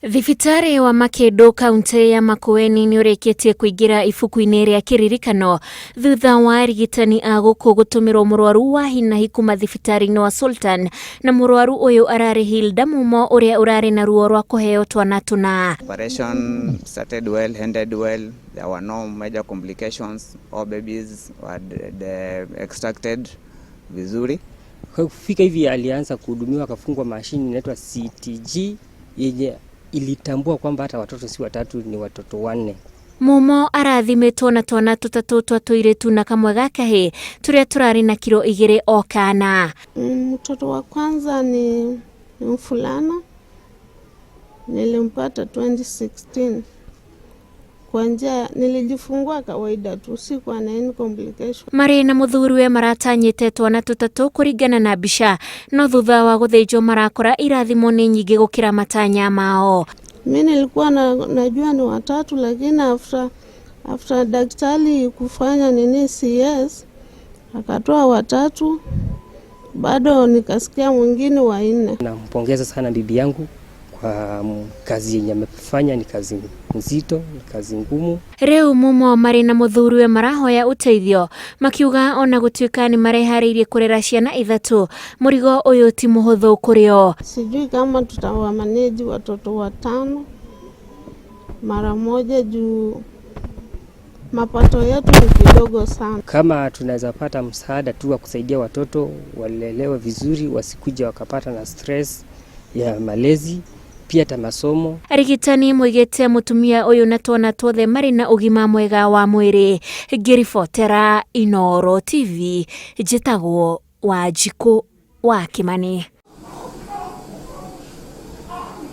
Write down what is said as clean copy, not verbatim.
Thibitarĩ wa Makindu kaunti ya Makueni nĩ ũrĩkĩtie kũingĩra ibuku-inĩ rĩa kĩririkano thutha wa arigitani a gũkũ gũtũmĩrwo mũrwaru wa hinahi kuma thibitarĩ-inĩ wa Sultan na mũrwaru ũyũ ararĩ Hilda Mumo ũrĩa ũrarĩ na ruo rwa kũheo twana tũna. Operation started well, ended well. There were no major complications. All babies were extracted vizuri. Kufika hivi alianza kuhudumiwa akafungwa mashini inaitwa CTG yenye ilitambua kwamba hata watoto si watatu, ni watoto wanne. Mumo arathimĩtwo na twana tũtatũ twa tũirĩtu na kamwe ga kahĩĩ tũrĩa tũrarĩ na kiro 2 o kana. Mtoto wa kwanza ni mvulana, nilimpata 2016. Kwa njia nilijifungua kawaida tu, sikuwa na any complication. Marĩ na mũthuriwe maratanyĩte twana tũtatũ kũringana na mbica, no thutha wa gũthĩnjwo marakora irathimo nĩ nyingĩ gũkĩra matanya mao. Mi nilikuwa najua ni watatu, lakini after daktari kufanya nini CS akatoa watatu, bado nikasikia mwingine wa 4. Nampongeza sana bibi yangu kwa kazi yenye amefanya, ni kazi nzito, ni kazi ngumu. Rĩu Mumo marĩ na mũthuriwe marahoya ũteithio makiuga ona gũtuĩka nĩ mareharĩirie kũrera ciana 3, mũrigo ũyũ ti mũhũthũ kũrĩ o. Sijui kama tutawamanage watoto 5 mara moja juu mapato yetu ni kidogo sana. Kama tunaweza pata msaada tu wa kusaidia watoto walelewe vizuri, wasikuje wakapata na stress ya malezi pia ta masomo. Arigitani moigĩte mũtumia ũyũ na twana twothe marĩ na ũgima mwega wa mwĩrĩ. Ngĩribotera Inooro TV, njĩtagwo Wanjikũ wa Kĩmani.